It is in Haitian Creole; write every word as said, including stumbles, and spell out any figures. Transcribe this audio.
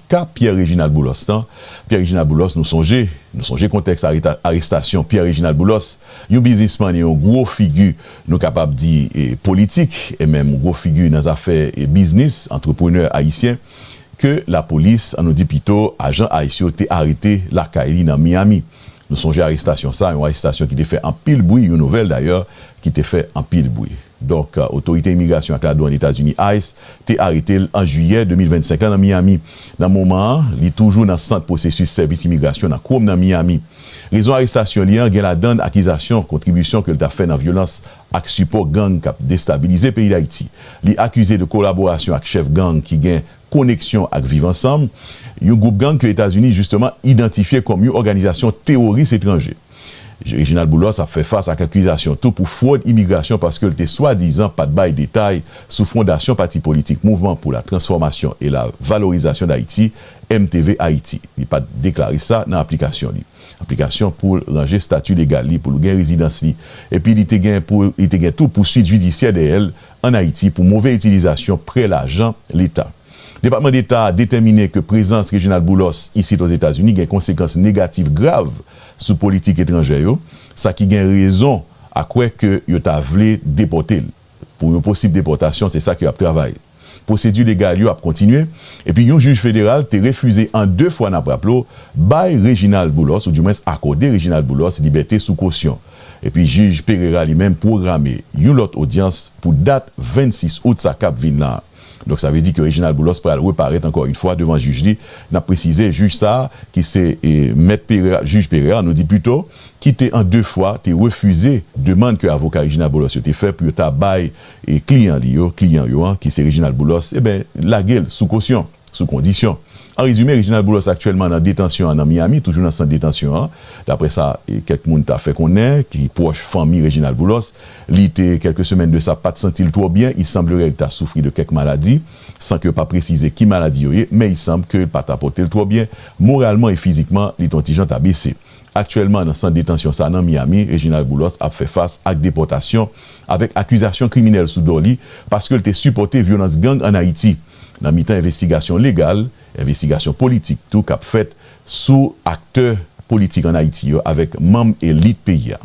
Ka Pierre Réginald Boulos lan, Pierre Réginald Boulos, nou sonje, nou sonje kontèks areta- arestasyon Pierre Réginald Boulos, yon biznismann e yon gwo figi, nou kapab di, e, politik, e menm gwo figi nan zafè, e, biznis, antreprenè ayisyen, ke lapolis, an nou di pito, ajan ice yo te arete lakay li nan Miami. Nou sonje arestasyon sa, yon arestasyon ki te fè anpil bri, yon nouvèl dayè ki te fè anpil bri. Donk, otorite imigrasyon ak ladwann Etazini, ice, te arete l an jiyè de mil vennsenk la nan Miami, nan moman an, li toujou nan sant pwosesis sèvis imigrasyon nan Chrome nan Miami. Rezon arestasyon li an gen ladann akizasyon kontribisyon ke l ta fè nan vyolans ak sipò gang k ap destabilize peyi Dayiti. Li akize de kolaborasyon ak chèf gang ki gen koneksyon ak Viv Ansanm, yon gwoup gang ke Etazini jisteman idantifye kòm yon òganizasyon teworis etranje. Réginald Boulos ap fè fas ak akizasyon tou pou fwòd imigrasyon paske l te swadizan pa t bay detay sou fondasyon pati politik Mouvman pou la Transformasyon e la Valorizasyon Dayiti, M T V Ayiti. Li pa t deklare sa nan aplikasyon li. Aplikasyon pou l ranje stati legal li, pou l gen rezidans li. Epi li te gen pou li te gen tou pouswit jidisyè dèyè l an Ayiti pou move itilizasyon prè lajan Leta. Depatman Deta a detèmine ke prezans Réginald Boulos isit Ozetazini gen konsekans negatif grav sou politik etranjè yo, sa ki gen rezon a kwè ke yo ta vle depòte l. Pou yon posib depòtasyon, se sa ke y ap travay. Pwosedi legal yo ap kontinye, epi yon jij federal te refize an de fwa, n ap raple w, bay Réginald Boulos, oudimwens akòde Réginald Boulos libète sou kosyon. Epi jij Pereira li menm pwograme yon lòt odyans pou dat vennsis out sa k ap vin la. Donk, sa vle di ke Réginald Boulos pral reparèt ankò yon fwa devan jij li. N ap presize, jij sa a, ki se, e, mèt Pereira, jij Pereira, nou di pito, ki te an de fwa te refize demann ke avoka Réginald Boulos yo te fè pou yo ta bay, e, kliyan li yo, kliyan yo an, ki se Réginald Boulos, e ben, lage l sou kosyon, sou kondisyon. An rezime, Réginald Boulos aktyèlman nan detansyon an nan Miami, toujou nan sant detansyon an. Daprè sa, e, kèk moun ta fè konnen, ki pwòch fanmi Réginald Boulos, li te, kèlke semèn de sa, pa t santi l twò byen. Il semblerait li ta soufri de kèk maladi, san ke yo pa presize ki maladi yo ye, men il semble ke l pa ta pote l twò byen. Moralman e fizikman, li t on ti jan ta bese. Aktyèlman, nan sant detansyon sa nan Miami, Réginald Boulos ap fè fas ak depòtasyon avèk akizasyon kriminèl sou do li paske l te sipòte vyolans gang ann Ayiti. Nan mitan envestigasyon legal, envestigasyon politik tou k ap fèt sou aktè politik ann Ayiti yo avèk manm elit peyi a.